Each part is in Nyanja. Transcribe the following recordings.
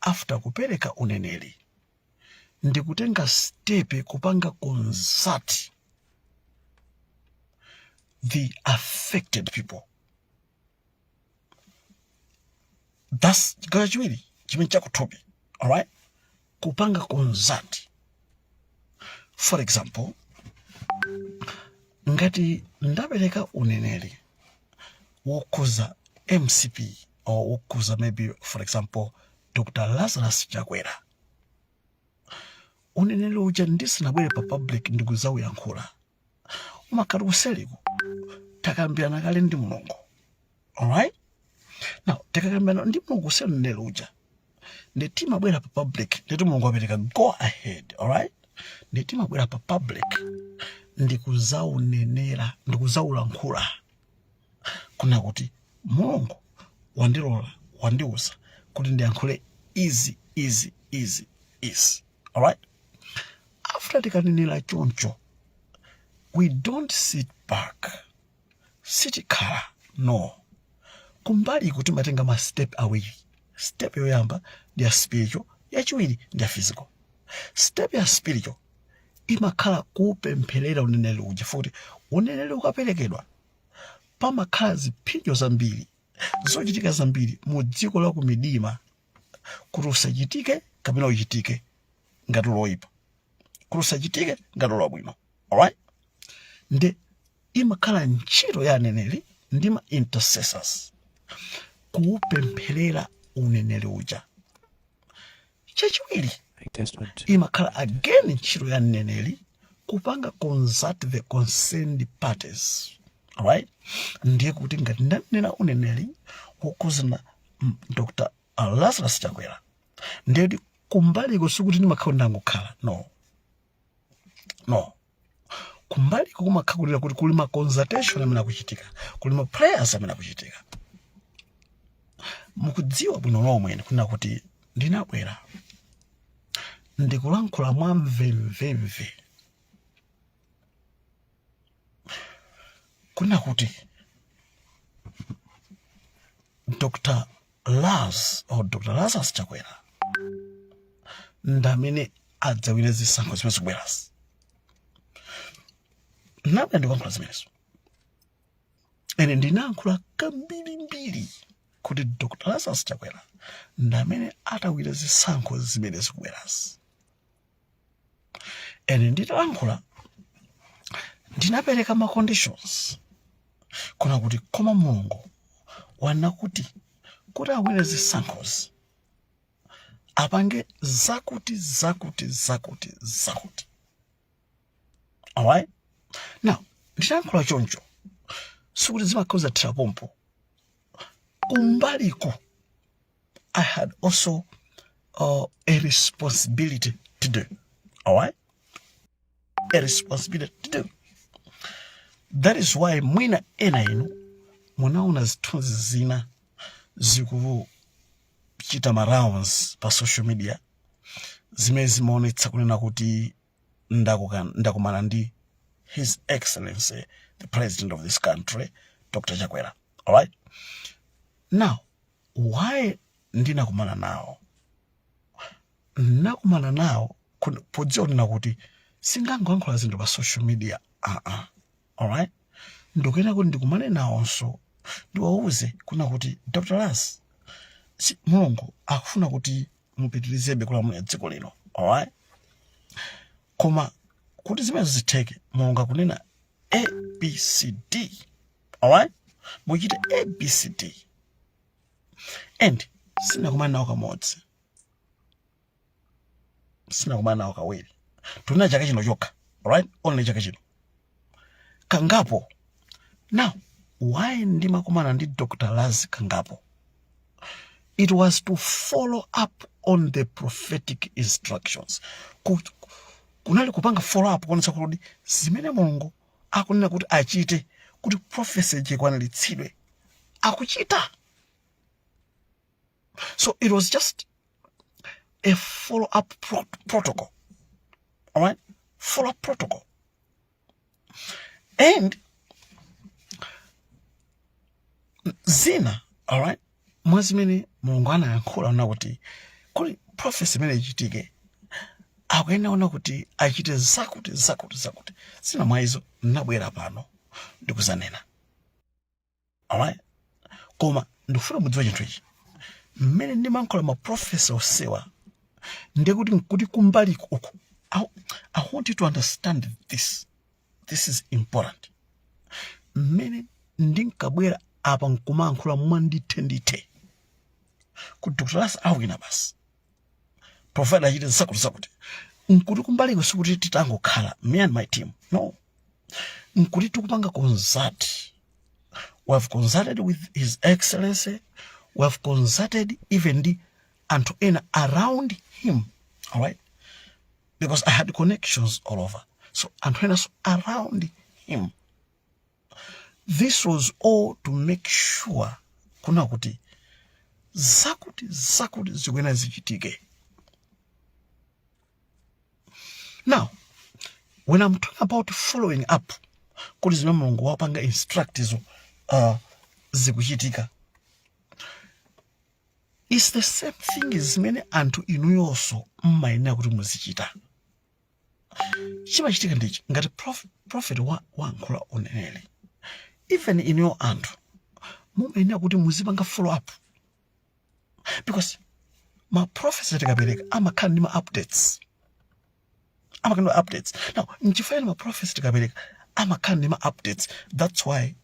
After kupereka uneneri ndikutenga step kupanga consult the affected people. That's chigawo chachiwiri chimene chakuthupi, alright? Kupanga consult, for example, ngati ndapereka uneneri wokhuza MCP or wokhuza maybe, for example, Dr Lazarus Chakwera, uneneri uja ndisanabwere pa public ndikuzauyankhula, umakhala kuseliku takambirana kale ndi Mulungu, alright? Now tikakambirana ndi Mulungu kuseli uneneri uja, ndi timabwera pa public, nditi Mulungu apereka go ahead, alright? Ndi timabwera pa public ndikuzaunenera, ndikuzaulankhula kuna kuti Mulungu wandilola, wandiuza kuti ndiyankhule izi, izi, izi, izi, alright? After tikanenera choncho, we don't sit back, sitikhala, no. Kumbaliku timatenga ma step awiri. Step yoyamba ndi ya spiritual, yachiwiri ndi ya physical. Step ya spiritual imakhala kupempherera uneneri uja, futi uneneri ukaperekedwa pamakhala ziphinjo zambiri, zochitika zambiri mu dziko la kumidima kuti usachitike kapena uchitike ngati loyipa, kuti usachitike ngati wabwino, alright? Nde imakhala ntchito ya aneneri ndi ma intercessors kuupempherera uneneri uja. Chachiwiri, imakhala again ntchito ya mneneri kupanga consult the concerned parties, alright? Ndiye kuti ngati ndanena uneneri wokhuzana Dr Lazarus Chakwera, ndiye kuti kumbaliko sikuti ndimakhala ndangokhala, no, no. Kumbaliko kumakhala kuti kuli ma consultation amene akuchitika, kuli ma prayers amene akuchitika. Mukudziwa bwino lomwe kunena kuti ndinabwera ndikulankhula mwa mvemvemve kunena kuti Dr Laz or Dr Lazarus Chakwera ndamene adzawine zisankho zimene zikubwerazi. Ndinabwera ndikulankhula zimenezo. Ine ndinayankhula kambirimbiri kuti Dr Lazarus Chakwera ndamene atawine zisankho zimene zikubwerazi. Ine nditalankhula ndinapereka ma conditions kuna kuti koma Mulungu wanena kuti awine zisankhozi apange zakuti, zakuti, zakuti, zakuti, alright? Now nditayankhula choncho sikuti zimakhala zathera pompo. Kumbaliko I had also a responsibility to do, alright? A responsibility to do. That is why mwina ena inu munaona zithunzi zina zikuchita ma rounds pa social media zimene zimaonetsa kunena kuti ndakumana ndi His Excellency the President of this country, Dr Chakwera, alright? Now why ndinakumana nawo? Nakumana nawo podziwa kunena kuti singangoyankhula zinthu pa social media, uh-uh. Alright, ndikuyenera kuti ndikumane nawonso, ndiwauze kunena kuti Dr Laz, Mulungu akufuna kuti mupitirizebe kulamulira dziko lino, alright? Koma kuti zimenezo zitheke, Mulungu akunena A B C D, alright? Muchite A B C D. And sinakumana nawo kamodzi, sinakumana nawo kawiri, tunena chaka chino chokha, alright? Only chaka chino kangapo. Now why ndimakumana ndi Dr Laz kangapo? It was to follow up on the prophetic instructions. Kunali kupanga follow up kuonetsa kuti zimene Mulungu akunena kuti achite kuti prophecy ikwaniritsidwe akuchita. So it was just a follow up protocol, alright? Follow up protocol. And zina, alright, mwa zimene Mulungu anayankhula na kuti Kuti prophecy imene ichitike, akuyenera kuona kuti achite zakuti, zakuti, zakuti. Zina mwa izo ndinabwera pano ndikuzanena. Alright, koma ndikufuna mudziwe chinthu ichi: mmene ndimankhula ma prophecy onsewa, ndekuti nkuti kumbali uku, I want you to understand this. This is important. Mmene ndinkabwera apa nkumankhula mwandithe ndithe kuti Dr. Laz awina basi, provided achite zakuti zakuti, nkuti kumbaliko sikuti titangokhala me and my team, no. Nkuti tikupanga consult. We have consulted with His Excellency, we have consulted even ndi anthu ena around him, all right, because I had connections all over. So anthu enaso around him. This was all to make sure kuna kuti zakuti zakuti zikuyenera zichitike. Now, when I'm talking about following up kuti zimene Mulungu wapanga instruct izo zikuchitika, it's the same thing zimene anthu inuyonso mmayenera kuti muzichita. Chimachitika ndichi: ngati prophet wayankhula uneneri, even inuyo anthu mumayenera kuti muzipanga follow up, because ma prophecy tikapereka amakhala ndi ma updates, amakhala ndi ma updates. Now, nchifukwa ma prophecy tikapereka amakhala ndi ma updates. That's why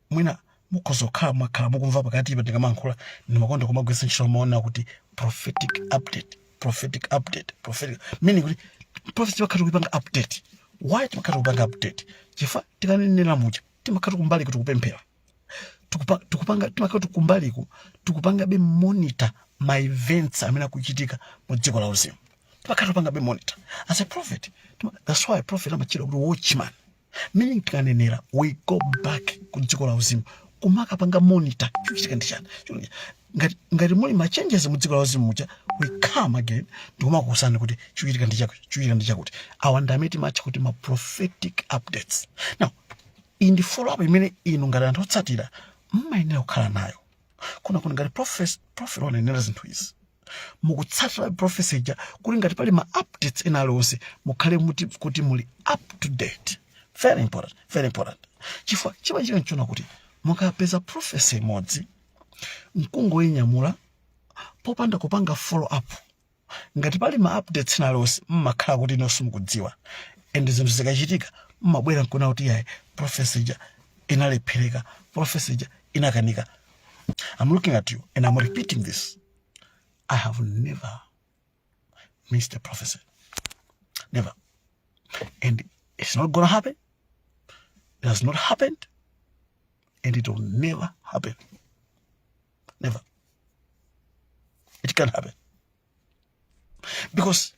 mwina mukhoza kukhala mwakhala mukumva pakatipa ndikamayankhula, ndimakonda kumagwiritsa ntchito maona kuti prophetic update, prophetic update, prophetic, meaning kuti prophecy timakhala tikupanga update. Why timakhala tikupanga update? Chifukwa tikanenera muja, timakhala kumbali kuti kupemphera, tikupanga, timakhala tikumbaliku tikupangabe monitor ma events amene akuchitika mu dziko la uzimu. Timakhala tikupangabe monitor as a prophet. That's why prophet amachita kuti watchman, meaning tikanenera, we go back ku dziko la uzimu kumakapanga monitor chikuchitika ndi chani. Ngati muli ma changes mu dziko la uzimu muja, we come again ndikumakuwuzani kuti chikuchitika ndi chakuti, chikuchitika ndi chakuti. Awa ndi amene timatcha kuti ma prophetic updates. Now, iyi ndi follow up imene inu ngati anthu otsatira mmayenera kukhala nayo, kuna kuti ngati prophet wanenera zinthu izi, mukutsatira prophecy ija kuti ngati pali ma updates ena aliwonse, mukhale muti kuti muli up to date. Very important, very important. Chifukwa chimachitika nchona kuti mukapeza prophecy imodzi mkungoyinyamula popanda kupanga follow up, ngati pali ma updates ena aliwonse, mmakhala kuti ino simukudziwa, and zinthu zikachitika mmabwera nkuona kuti yayi, prophecy ija inalephereka, prophecy ija inakanika. I'm looking at you and I'm repeating this: I have never missed a prophecy, never, and it's not gonna happen. It has not happened and it will never happen. Never. It can't happen because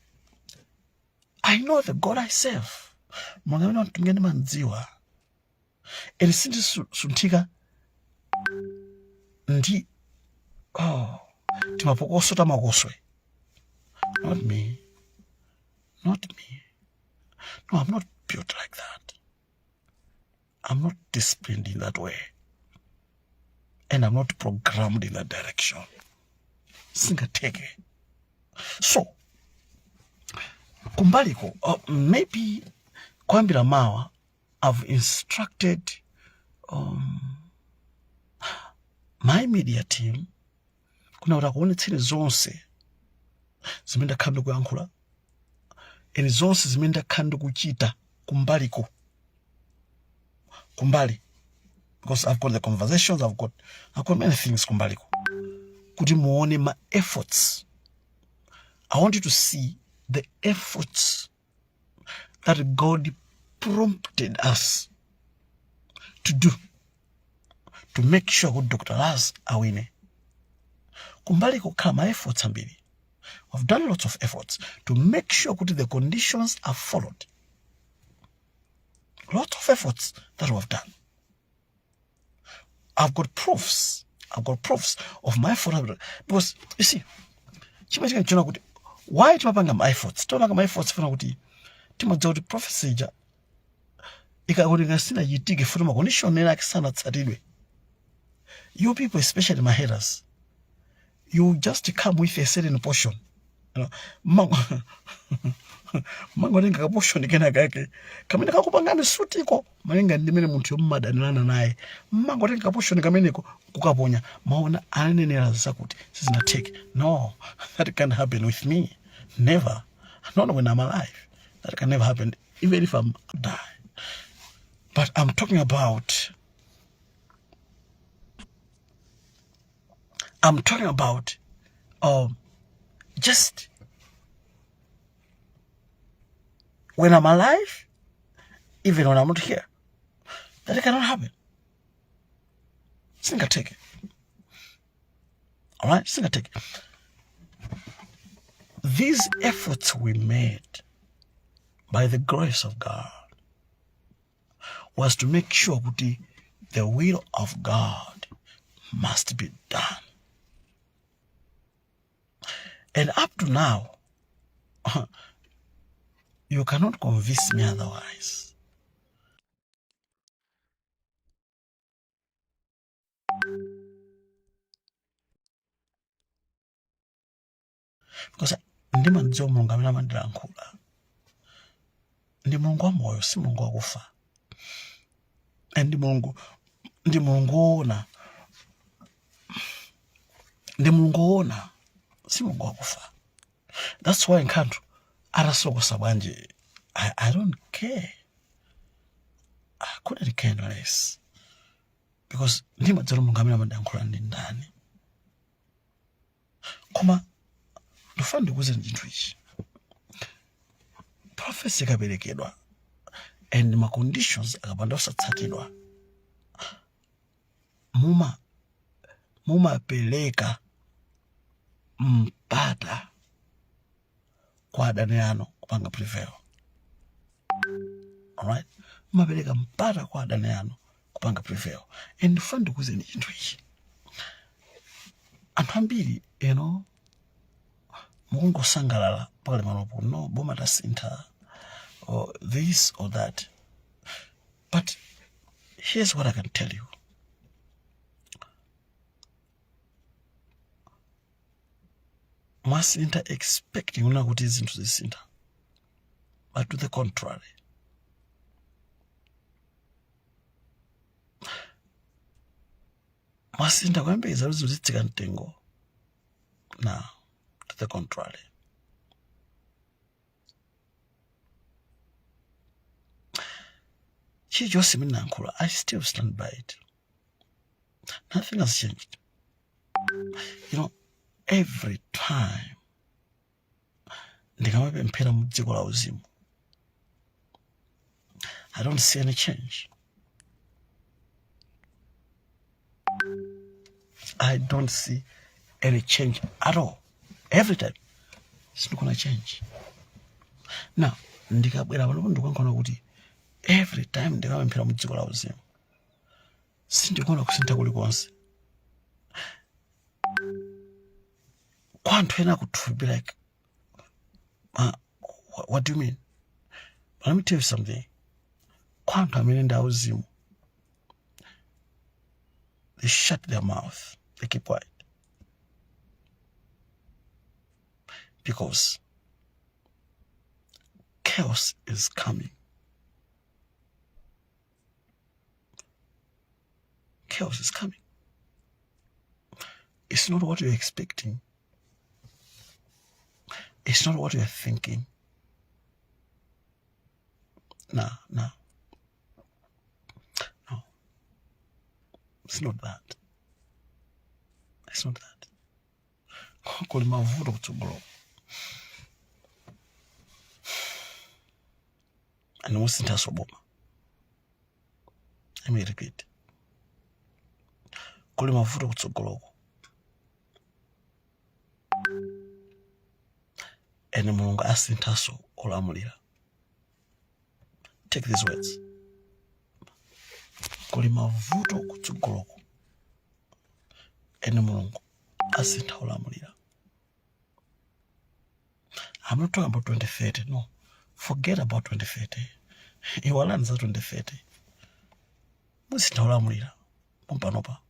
I know the God I serve. Mwanga amene wanditumikira ndimandziwa, and sindisunthika ndi, oh, timapokoso tamakoswe. Not me, not me. No, I'm not built like that. I'm not disciplined in that way and I'm not programmed in that direction. Singatheke. So kumbaliko, maybe kuyambira mawa, I've instructed my media team kuna kuti akuonetsere zonse zimene ndakhala ndikuyankhula and zonse zimene ndakhala ndikuchita kumbaliko, kumbali, because I've got the conversations, I've got many things kumbaliko, kuti muone ma efforts. I want you to see the efforts that God prompted us to do to make sure kuti Dr. Laz awine. Kumbali kukhala ma efforts ambiri. We've done lots of efforts to make sure kuti the conditions are followed. Lots of efforts that we've done. I've got proofs. I've got proofs of my effort, because you see, chimachitika nchona kuti why timapanga ma efforts? Timapanga ma efforts funa kuti timadziwa kuti prophecy ija ikakuti ngasinachitike futi ma condition ena ake sanatsatidwe, you people, especially my haters, you just come with a certain portion. Mangotenga ka portion kena kake kamene kakupangani suit ko, malinga ndi mmene munthu yommadanirana naye, mangotenga ka portion kameneko kukaponya, maona ananenera zakuti sizinatheke. No, that can't happen with me. Never. Not when I'm alive. That can never happen, even if I'm die. But I'm talking about just when I'm alive, even when I'm not here. That cannot happen. Singatheke. All right, singatheke. These efforts we made by the grace of God was to make sure kuti the will of God must be done. And up to now, you cannot convince me otherwise. Because ndimadziwa Mulungu amene amandilankhula ndi Mulungu wa moyo, si Mulungu wakufa. And ndi Mulungu woona, ndi Mulungu woona, si Mulungu wakufa. That's why nkanthu atasokosa bwanji, I don't care. I couldn't care less, because ndimadziwa Mulungu amene amandilankhula ndi ndani. Koma ndifuna ndikuwuzeni chinthu ichi: prophecy ikaperekedwa and ma conditions akapanda kusatsatidwa, mumapereka mpata kwa adani anu kupanga prevail. Alright, mumapereka mpata kwa adani anu kupanga prevail. And ndifuna ndikuwuzeni chinthu ichi: anthu ambiri eno mukungosangalala pakali panopo, no, boma tasintha or this or that, but here's what I can tell you: mwasintha expecting una kuti zinthu zisintha, but to the contrary. Mwasintha kuyembekeza kuti zinthu zitsika mtengo, na to the contrary. Chilichonse imene nayankhula, I still stand by it. Nothing has changed. Every time ndikamapemphera mu dziko la uzimu, I don't see any change. I don't see any change at all. Every time sindikuona change. Now ndikabwera panopo, ndikuyankhula kuti every time ndikamapemphera mu dziko la uzimu, sindikuona kusintha kulikonse. Kwa anthu ena could be like, "What do you mean?" But let me tell you something: kwa anthu amene ndi auzimu, they shut their mouth, they keep quiet, because chaos is coming. Chaos is coming. It's not what you're expecting. It's not what you're thinking. No. It's not that. It's not that. Kuli mavuto kutsogolo. And musinthaso boma. Let me repeat. Kuli mavuto kutsogoloko. And Mulungu asinthaso olamulira. Take these words. Kuli mavuto kutsogoloko. And Mulungu asintha olamulira. I'm not talking about 2030. No. Forget about 2030. Iwalani za 2030. Musintha olamulira. Pompanopa.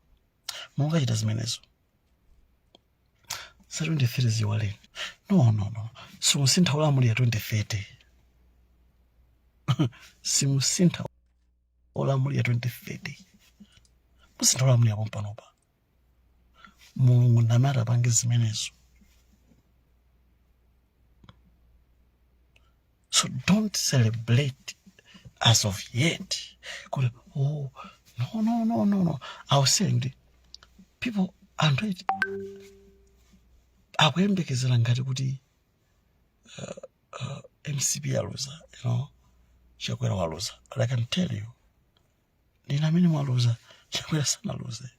Mulungu achita zimenezo. Za 2030 ziwaleni. No, no, no, simusintha olamulira 2030. Simusintha olamulira 2030, musintha olamulira pompanopa. Mulungu ndamene atapange zimenezo. So don't celebrate as of yet kuti, oh, no, no, no, no, no. I was saying kuti people, anthu eti akuyembekezera ngati kuti MCP yaluza, Chakwera waluza. But I can tell you, ndine amene mwaluza. Chakwera sanaluze.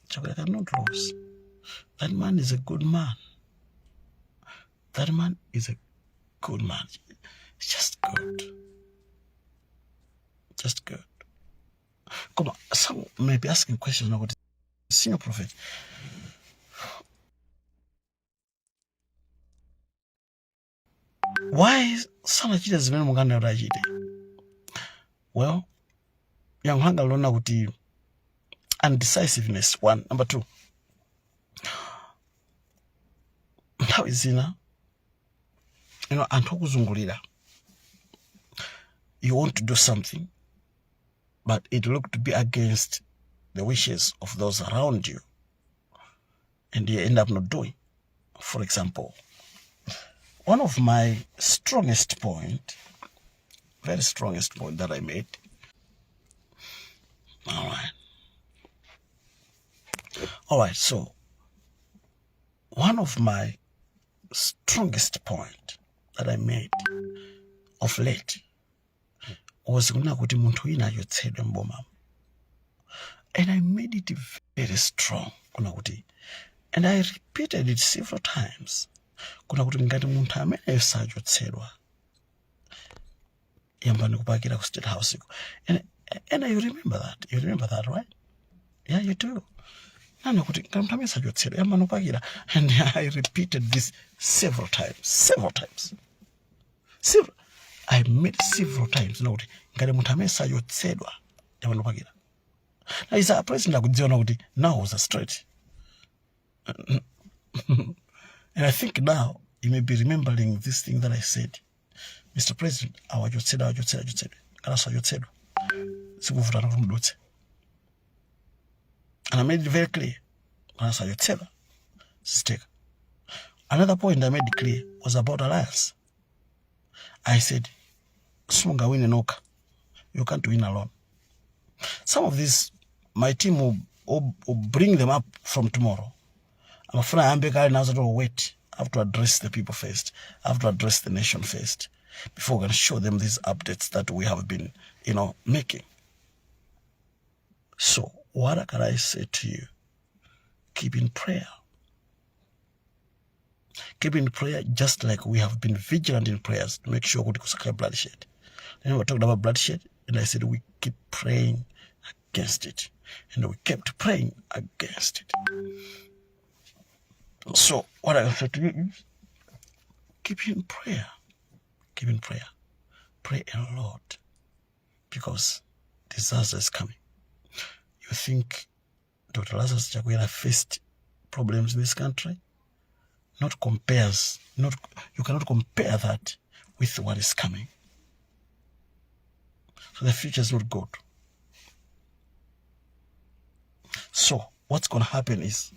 Chakwera cannot lose. That man is a good man. That man is a good man. It's just good, just good. Koma some may be asking questions now kuti, "Senior prophet, why sanachite zimene mukanena kuti achite?" Well, yankho langa lona kuti undecisiveness, one. Number two, nthawi zina anthu okuzungulira, you want to do something, but it looked to be against the wishes of those around you, and you end up not doing. For example, one of my strongest point, very strongest point that I made, all right, so one of my strongest point that I made of late was kunena kuti munthu wina achotsedwe mbomamo. And I made it very strong kuna kuti, and I repeated it several times, kuna kuti ngati munthu ameneyo sachotsedwa, yambani kupakira ku State House iko. And you remember that, you remember that, right? Yeah, you do. Nana kuti ngati munthu amene sachotsedwa, yambani kupakira. And I repeated this several times, several times, several, I made several times na kuti ngati munthu amene sachotsedwa, yambani kupakira. Na isa president akudziona kuti now was a straight. And I think now you may be remembering this thing that I said. Mr. President, awachotsedwa, awachotsedwa, achotsedwe. Kana sachotsedwa, sikuvutana kuti mudutse. And I made it very clear. Kana sachotsedwa, siziteka. Another point I made clear was about alliance. I said, "Simungawine nokha. You can't win alone." Some of these, my team will bring them up from tomorrow. Amafuna ayambe kale nazo to wait. I have to address the people first. I have to address the nation first before we can show them these updates that we have been making. So what can I say to you? Keep in prayer. Keep in prayer, just like we have been vigilant in prayers to make sure kuti kusakhale bloodshed. Then we talked about bloodshed, and I said we keep praying against it. And we kept praying against it. So what I say to you is keep in prayer. Keep in prayer. Pray a lot, because disaster is coming. You think Dr. Lazarus Chakwera faced problems in this country? Not compares, not, you cannot compare that with what is coming. So the future is not good. So what's going to happen is,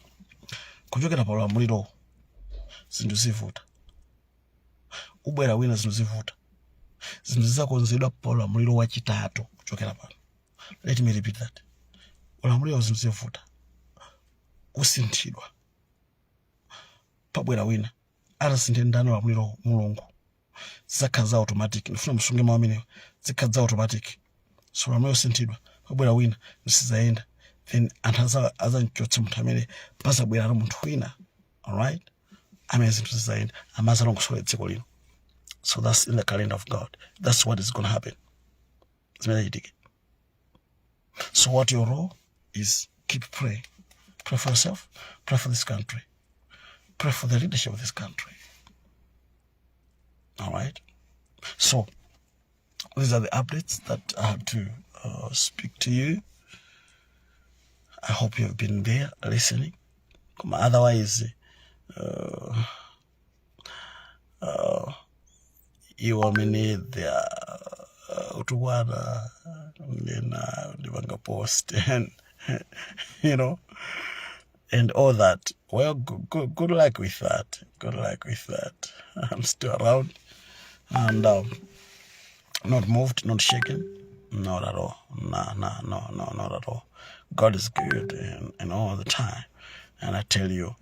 kuchokera pa ulamuliro zinthu zivuta, ubwera wina, zinthu zivuta, zinthu zizakonzedwa pa ulamuliro wachitatu kuchokera pano. Let me repeat that. Ulamuliro zinthu zivuta, usinthidwa, pabwera wina. Atasinthe ndani ulamuliro? Mulungu. Zizakhala za automatic. Ndifuna musunge mawu amenewa. Zikhala za automatic. So ulamuliro usinthidwa, pabwera wina, zisizayenda, then anthu azamchotsa munthu amene, pazabwera munthu wina, alright, amene zinthu zizayenda, amazalongosola dziko lino. So that's in the calendar of God. That's what is going to happen, zimene chitike. So what your role is, keep praying. Pray for yourself, pray for this country, pray for the leadership of this country. All right, so these are the updates that I have to speak to you. I hope you have been there listening. Koma otherwise, Iwo amene they are utukwana nena ndipanga post and and all that, well, good, good luck with that. Good luck with that. I'm still around and not moved, not shaken, not at all. No, not at all. God is good and all the time, and I tell you,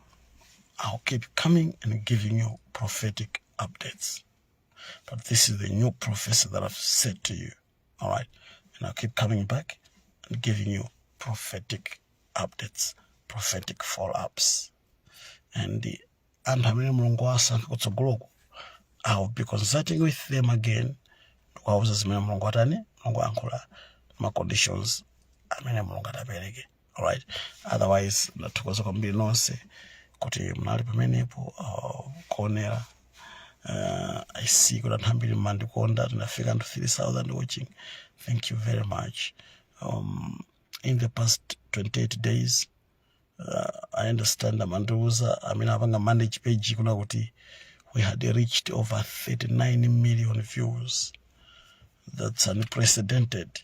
I'll keep coming and giving you prophetic updates. But this is the new prophecy that I've said to you. All right. And I'll keep coming back and giving you prophetic updates, prophetic follow-ups. And the anthu amene Mulungu asankha kutsogoloko, I'll be consulting with them again, ndikuwauza zimene Mulungu atani, Mulungu ayankhula, ma conditions amene Mulungu atapereke. Alright. Otherwise, ndathokoza kwambiri nonse kuti munali pamenepo kuonera. I see kuti anthu ambiri mmandikonda. Tinafika anthu 3000 watching. Thank you very much. In the past 28 days, I understand, amandiuza amene apanga manage page kuna kuti we had reached over 39 million views. That's unprecedented,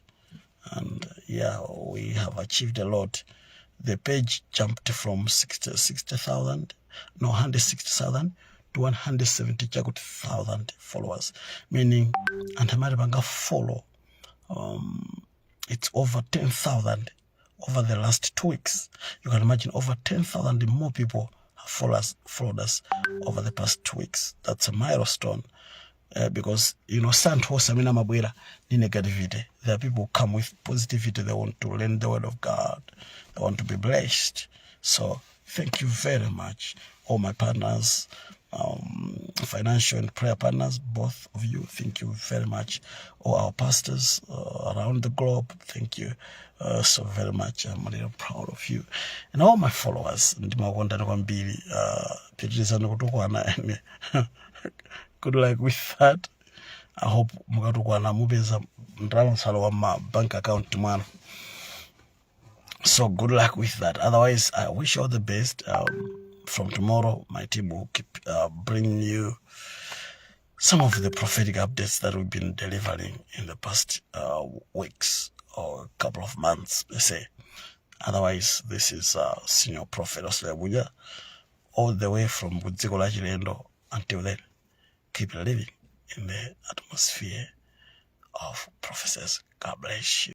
and yeah, we have achieved a lot. The page jumped from 60 60,000, no, 160,000 to 170 chakuti thousand followers, meaning anthu amene panga follow, it's over 10,000 over the last 2 weeks. You can imagine, over 10,000 more people have followed us over the past 2 weeks. That's a milestone, because anthu onse amene amabwera ndi negativity, there are people who come with positivity. They want to learn the word of God. They want to be blessed. So thank you very much, all my partners, financial and prayer partners, both of you. Thank you very much. All our pastors around the globe, thank you so very much. I'm really proud of you. And all my followers, ndimakondani kwambiri. Pitirizani kutukwana. Good luck with that. I hope mukatukwana mupeza ndalama wa ma bank account mwanu. So good luck with that. Otherwise, I wish you all the best. From tomorrow, my team will keep bringing you some of the prophetic updates that we've been delivering in the past weeks or couple of months, let's say. Otherwise, this is Senior Prophet Osler Buja, all the way from kudziko la chilendo. Until then, keep living in the atmosphere of prophecies. God bless you.